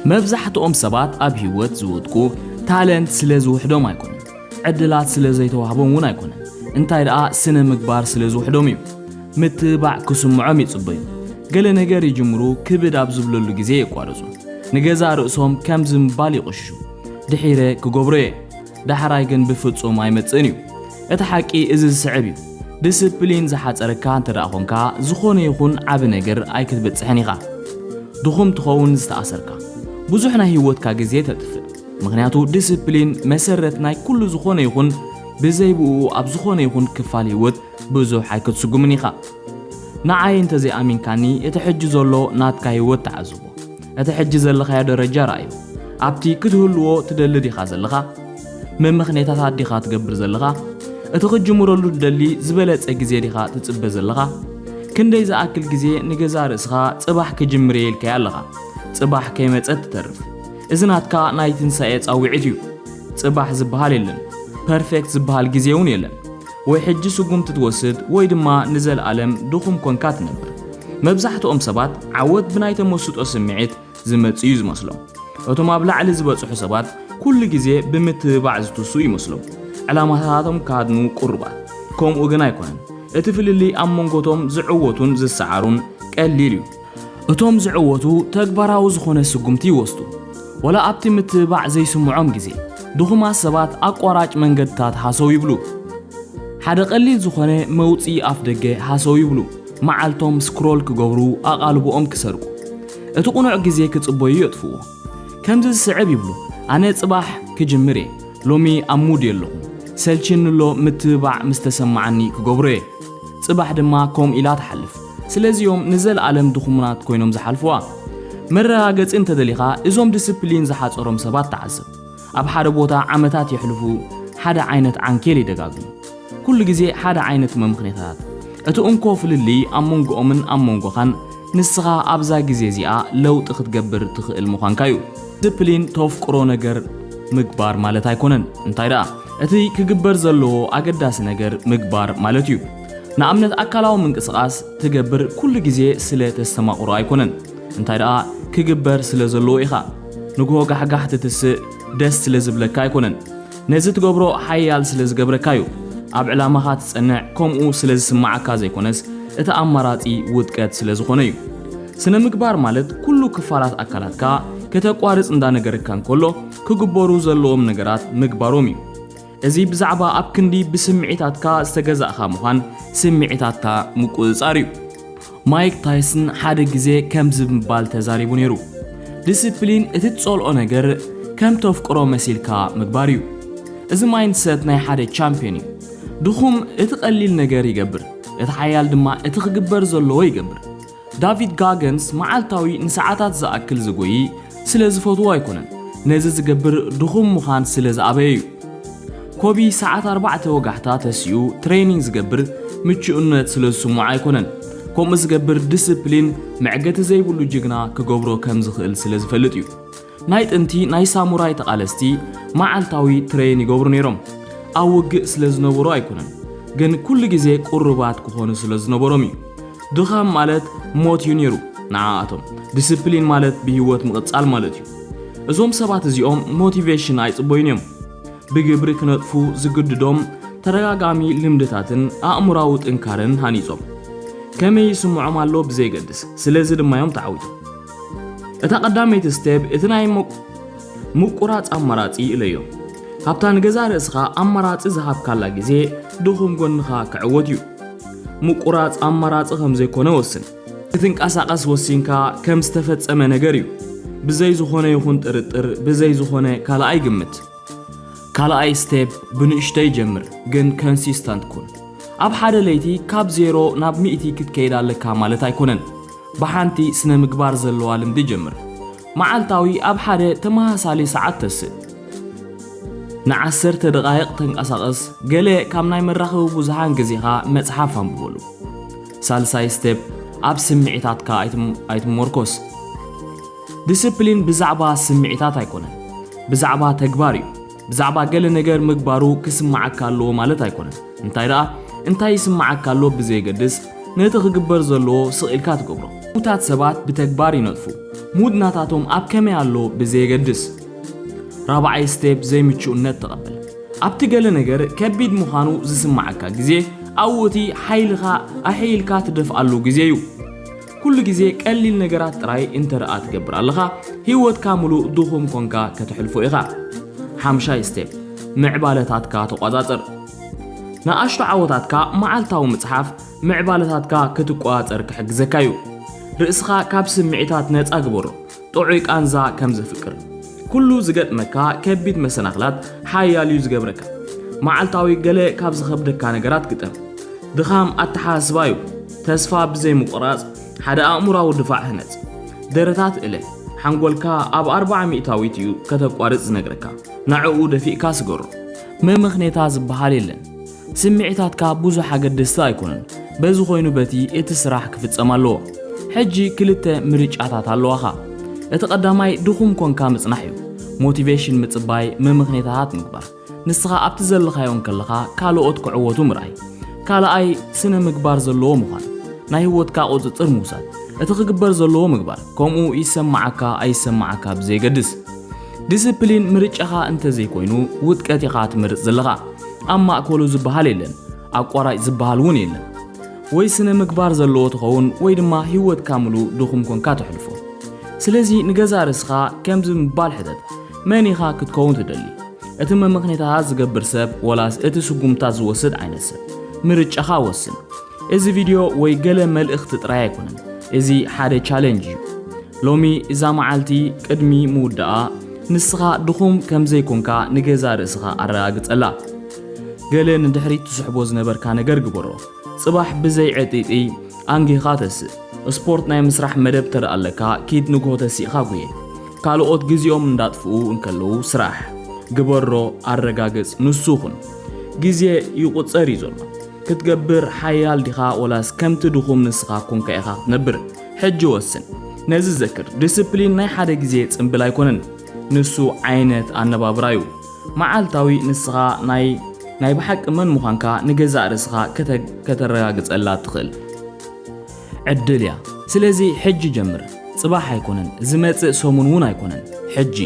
መብዛሕትኦም ሰባት ኣብ ህይወት ዝወድቁ ታለንት ስለ ዝውሕዶም ኣይኮነን፣ ዕድላት ስለ ዘይተዋህቦም እውን ኣይኮነን፣ እንታይ ደኣ ስነ ምግባር ስለ ዝውሕዶም እዩ። ምትብባዕ ክስምዖም ይጽበዩ። ገለ ነገር ይጅምሩ፣ ክብድ ኣብ ዝብለሉ ግዜ የቋርጹ። ንገዛእ ርእሶም ከምዚ ምባል ይቕሽሹ፣ ድሒረ ክገብሮ እየ፣ ዳሕራይ ግን ብፍጹም ኣይመጽእን እዩ። እቲ ሓቂ እዚ ዝስዕብ እዩ። ዲስፕሊን ዝሓጸረካ እንተ ደኣ ኾንካ፣ ዝኾነ ይኹን ዓቢ ነገር ኣይክትበጽሕን ኢኻ። ድኹም ትኸውን ዝተኣሰርካ። ብዙሕ ናይ ህይወትካ ግዜ ተጥፍእ። ምኽንያቱ ዲስፕሊን መሰረት ናይ ኩሉ ዝኾነ ይኹን፣ ብዘይ ብኡ ኣብ ዝኾነ ይኹን ክፋል ህይወት ብዙሕ ኣይክትስጉምን ኢኻ። ንዓይ እንተዘይኣሚንካኒ፣ እቲ ሕጂ ዘሎ ናትካ ህይወት ተዓዝቦ። እቲ ሕጂ ዘለኻዮ ደረጃ ረኣዮ። ኣብቲ ክትህልዎ ትደሊ ዲኻ ዘለኻ? መመኽኔታታት ዲኻ ትገብር ዘለኻ? እቲ ክትጅምረሉ ትደሊ ዝበለጸ ግዜ ዲኻ ትጽበ ዘለኻ? ክንደይ ዝኣክል ግዜ ንገዛእ ርእስኻ ጽባሕ ክጅምር እየ ኢልካዮ ኣለኻ? ጽባሕ ከይመጸት ትተርፍ። እዚ ናትካ ናይ ትንሳኤ ጻውዒት እዩ። ጽባሕ ዝበሃል የለን። ፐርፌክት ዝበሃል ግዜ እውን የለን። ወይ ሕጂ ስጉምቲ ትወስድ ወይ ድማ ንዘለኣለም ድኹም ኮንካ ትነብር። መብዛሕትኦም ሰባት ዓወት ብናይ ተመስጦ ስምዒት ዝመጽእ እዩ ዝመስሎም። እቶም ኣብ ላዕሊ ዝበጽሑ ሰባት ኩሉ ግዜ ብምትብባዕ ዝትስኡ ይመስሎም። ዕላማታቶም ካድኑ ቁሩባት። ከምኡ ግን ኣይኮነን። እቲ ፍልልይ ኣብ መንጎቶም ዝዕወቱን ዝሰዓሩን ቀሊል እዩ። እቶም ዝዕወቱ ተግባራዊ ዝኾነ ስጉምቲ ይወስዱ። ወላ ኣብቲ ምትብባዕ ዘይስምዖም ግዜ፣ ድኹማት ሰባት ኣቋራጭ መንገድታት ሃሰው ይብሉ። ሓደ ቀሊል ዝኾነ መውጽኢ ኣፍ ደገ ሃሰው ይብሉ። መዓልቶም ስክሮል ክገብሩ፣ ኣቓልቦኦም ክሰርቁ። እቲ ቁኑዕ ግዜ ክጽበዩ የጥፍዎ። ከምዚ ዝስዕብ ይብሉ፣ ኣነ ጽባሕ ክጅምር እየ። ሎሚ ኣብ ሙድ የለኹን። ሰልችኒ ኣሎ፣ ምትብባዕ ምስ ተሰማዓኒ ክገብሮ እየ። ጽባሕ ድማ ከምኡ ኢላ ትሓልፍ። ስለዚኦም ንዘለኣለም ድኹምናት ኮይኖም ዝሓልፍዋ። መረጋገጺ እንተደሊኻ፣ እዞም ዲስፕሊን ዝሓጸሮም ሰባት ተዓዘብ። ኣብ ሓደ ቦታ ዓመታት የሕልፉ፣ ሓደ ዓይነት ዓንኬል ይደጋግሙ። ኩሉ ግዜ ሓደ ዓይነት መምኽኔታት። እቲ እንኮ ፍልልይ ኣብ መንጎኦምን ኣብ መንጎኻን፣ ንስኻ ኣብዛ ግዜ እዚኣ ለውጢ ክትገብር ትኽእል ምዃንካ እዩ። ዲስፕሊን ተፍቅሮ ነገር ምግባር ማለት ኣይኮነን። እንታይ ደኣ፣ እቲ ክግበር ዘለዎ ኣገዳሲ ነገር ምግባር ማለት እዩ። ንኣብነት፣ ኣካላዊ ምንቅስቓስ ትገብር ኩሉ ግዜ ስለ ተስተማቕሮ ኣይኮነን። እንታይ ደኣ፣ ክግበር ስለ ዘለዎ ኢኻ። ንግሆ ጋሕጋሕ ትትስእ ደስ ስለ ዝብለካ ኣይኮነን። ነዚ ትገብሮ ሓያል ስለ ዝገብረካ እዩ። ኣብ ዕላማኻ ትጸንዕ፣ ከምኡ ስለ ዝስምዓካ ዘይኮነስ፣ እቲ ኣማራጺ ውድቀት ስለ ዝኾነ እዩ። ስነ ምግባር ማለት ኩሉ ክፋላት ኣካላትካ ከተቋርጽ እንዳነገረካ እንከሎ፣ ክግበሩ ዘለዎም ነገራት ምግባሮም እዩ። እዚ ብዛዕባ ኣብ ክንዲ ብስምዒታትካ ዝተገዛእኻ ምዃን፣ ስምዒታትካ ምቁጽጻር እዩ። ማይክ ታይሰን ሓደ ግዜ ከምዚ ብምባል ተዛሪቡ ነይሩ፣ ዲስፕሊን እቲ ትጸልኦ ነገር ከም ተፍቅሮ መሲልካ ምግባር እዩ። እዚ ማይንድሰት ናይ ሓደ ቻምፒዮን እዩ። ድኹም እቲ ቀሊል ነገር ይገብር፣ እቲ ሓያል ድማ እቲ ክግበር ዘለዎ ይገብር። ዳቪድ ጋገንስ መዓልታዊ ንሰዓታት ዝኣክል ዝጎዪ ስለ ዝፈትዎ ኣይኮነን፣ ነዚ ዝገብር ድኹም ምዃን ስለ ዝኣበየ እዩ። ኮቢ ሰዓት ኣርባዕተ ወጋሕታ ተሲኡ ትሬኒንግ ዝገብር ምቹእነት ስለ ዝስምዖ ኣይኮነን። ከምኡ ዝገብር ዲስፕሊን መዕገቲ ዘይብሉ ጅግና ክገብሮ ከም ዝኽእል ስለ ዝፈልጥ እዩ። ናይ ጥንቲ ናይ ሳሙራይ ተቓለስቲ መዓልታዊ ትሬን ይገብሩ ነይሮም። ኣብ ውግእ ስለ ዝነበሩ ኣይኮነን፣ ግን ኩሉ ግዜ ቁሩባት ክኾኑ ስለ ዝነበሮም እዩ። ድኻም ማለት ሞት እዩ ነይሩ ንዓኣቶም። ዲስፕሊን ማለት ብህይወት ምቕጻል ማለት እዩ። እዞም ሰባት እዚኦም ሞቲቬሽን ኣይጽበዩን እዮም። ብግብሪ ክነጥፉ ዝግድዶም ተደጋጋሚ ልምድታትን ኣእምሮኣዊ ጥንካረን ሃኒጾም። ከመይ ይስምዖም ኣሎ ብዘይገድስ፣ ስለዚ ድማ እዮም ተዓዊቶም። እታ ቀዳመይቲ ስቴፕ እቲ ናይ ምቁ-፣ ምቁራጽ ኣማራጺ እለዮ። ካብታ ንገዛእ ርእስኻ ኣማራጺ ዝሃብካላ ግዜ ድኹም ጎንኻ ክዕወት እዩ። ምቁራጽ ኣማራጺ ከም ዘይኮነ ወስን። ክትንቀሳቐስ ወሲንካ ከም ዝተፈጸመ ነገር እዩ። ብዘይ ዝኾነ ይኹን ጥርጥር፣ ብዘይ ዝኾነ ካልኣይ ግምት። ካልኣይ ስቴፕ ብንእሽተይ ጀምር፣ ግን ከንሲስተንት ኩን። ኣብ ሓደ ለይቲ ካብ ዜሮ ናብ ሚእቲ ክትከይድ ኣለካ ማለት ኣይኮነን። ብሓንቲ ስነ ምግባር ዘለዋ ልምዲ ጀምር። መዓልታዊ ኣብ ሓደ ተመሳሳሊ ሰዓት ተስእ። ንዓሰርተ ደቓይቕ ተንቀሳቐስ፣ ገለ ካብ ናይ መራኸቢ ብዙሃን ግዜኻ መጽሓፍ ኣንብበሉ። ሳልሳይ ስቴፕ ኣብ ስምዒታትካ ኣይትም-፣ ኣይትመርኮስ። ዲስፕሊን ብዛዕባ ስምዒታት ኣይኮነን፣ ብዛዕባ ተግባር እዩ። ብዛዕባ ገለ ነገር ምግባሩ ክስምዓካ ኣለዎ ማለት ኣይኮነን። እንታይ ደኣ፣ እንታይ ይስምዓካ ኣሎ ብዘየገድስ፣ ነቲ ክግበር ዘለዎ ስቕ ኢልካ ትገብሮ። ዕዉታት ሰባት ብተግባር ይነጥፉ፣ ሙድ ናታቶም ኣብ ከመይ ኣሎ ብዘየገድስ። ራብዓይ ስቴፕ ዘይምቹእነት ተቐበል። ኣብቲ ገለ ነገር ከቢድ ምዃኑ ዝስምዓካ ግዜ ኣብኡ እቲ ሓይልኻ ኣሕይልካ ትደፍኣሉ ግዜ እዩ። ኩሉ ግዜ ቀሊል ነገራት ጥራይ እንተ ደኣ ትገብር ኣለኻ፣ ህይወትካ ምሉእ ድኹም ኮንካ ከተሕልፎ ኢኻ። ሓምሻይ ስቴፕ፣ ምዕባለታትካ ተቋጻጸር። ንኣሽቱ ዓወታትካ መዓልታዊ ምጽሓፍ ምዕባለታትካ ክትቋጸር ክሕግዘካ እዩ። ርእስኻ ካብ ስምዒታት ነጻ ግበሮ። ጥዑይ ቃንዛ ከም ዘፍቅር። ኩሉ ዝገጥመካ ከቢድ መሰናኽላት ሓያል እዩ ዝገብረካ። መዓልታዊ ገለ ካብ ዝኸብደካ ነገራት ግጠም። ድኻም ኣተሓሳስባ እዩ። ተስፋ ብዘይምቑራጽ ሓደ ኣእምራዊ ድፋዕ ህነጽ። ደረታት እለ። ሓንጎልካ ኣብ ኣርብዓ ሚእታዊት እዩ ከተቋርጽ ዝነግረካ። ንዕኡ ደፊእካ ስገሮ። መመኽኔታ ዝበሃል የለን። ስምዒታትካ ብዙሕ ኣገደስቲ ኣይኮኑን። በዚ ኮይኑ በቲ እቲ ስራሕ ክፍጸም ኣለዎ። ሕጂ ክልተ ምርጫታት ኣለዋኻ። እቲ ቀዳማይ ድኹም ኮንካ ምጽናሕ እዩ። ሞቲቬሽን ምጽባይ፣ መመኽኔታታት ምግባር። ንስኻ ኣብቲ ዘለኻዮ እንከለኻ ካልኦት ክዕወቱ ምርኣይ። ካልኣይ ስነ ምግባር ዘለዎ ምዃን። ናይ ህይወትካ ቁጽጽር ምውሳድ። እቲ ክግበር ዘለዎ ምግባር። ከምኡ ይሰማዓካ ኣይሰማዓካ ብዘይገድስ። ዲስፕሊን ምርጫኻ እንተዘይኮይኑ ውድቀት ኢኻ ትመርጽ ዘለኻ። ኣብ ማእከሉ ዝበሃል የለን። ኣቋራጭ ዝበሃል እውን የለን። ወይ ስነ ምግባር ዘለዎ ትኸውን ወይ ድማ ህይወትካ ምሉእ ድኹም ኮንካ ተሕልፎ። ስለዚ ንገዛእ ርእስኻ ከምዚ ምባል ሕተት፣ መን ኢኻ ክትከውን ትደሊ? እቲ መመኽኔታታት ዝገብር ሰብ ወላስ እቲ ስጉምታት ዝወስድ ዓይነት ሰብ? ምርጫኻ ወስን። እዚ ቪድዮ ወይ ገለ መልእኽቲ ጥራይ ኣይኮነን። እዚ ሓደ ቻለንጅ እዩ። ሎሚ እዛ መዓልቲ ቅድሚ ምውዳኣ ንስኻ ድኹም ከም ዘይኮንካ ንገዛእ ርእስኻ ኣረጋግጸላ። ገለ ንድሕሪት ትስሕቦ ዝነበርካ ነገር ግበሮ። ጽባሕ ብዘይ ዕጢጢ ኣንጊኻ ተስእ። ስፖርት ናይ ምስራሕ መደብ ተደኣ ኣለካ፣ ኪድ ንግሆ ተሲእኻ ጉየ። ካልኦት ግዜኦም እንዳጥፍኡ እንከለዉ ስራሕ። ግበሮ፣ ኣረጋግጽ፣ ንሱ ኩን። ግዜ ይቑጸር እዩ ዘሎ። ክትገብር ሓያል ዲኻ ወላስ ከምቲ ድኹም ንስኻ ኮንካ ኢኻ ክትነብር? ሕጂ ወስን። ነዚ ዘክር፣ ዲስፕሊን ናይ ሓደ ግዜ ጽምብል ኣይኮነን። ንሱ ዓይነት ኣነባብራ እዩ። መዓልታዊ ንስኻ ናይ፣ ናይ ብሓቂ መን ምዃንካ ንገዛእ ርእስኻ ከተ-፣ ከተረጋግጸላ ትኽእል ዕድል እያ። ስለዚ ሕጂ ጀምር። ጽባሕ ኣይኮነን፣ ዝመጽእ ሰሙን እውን ኣይኮነን። ሕጂ።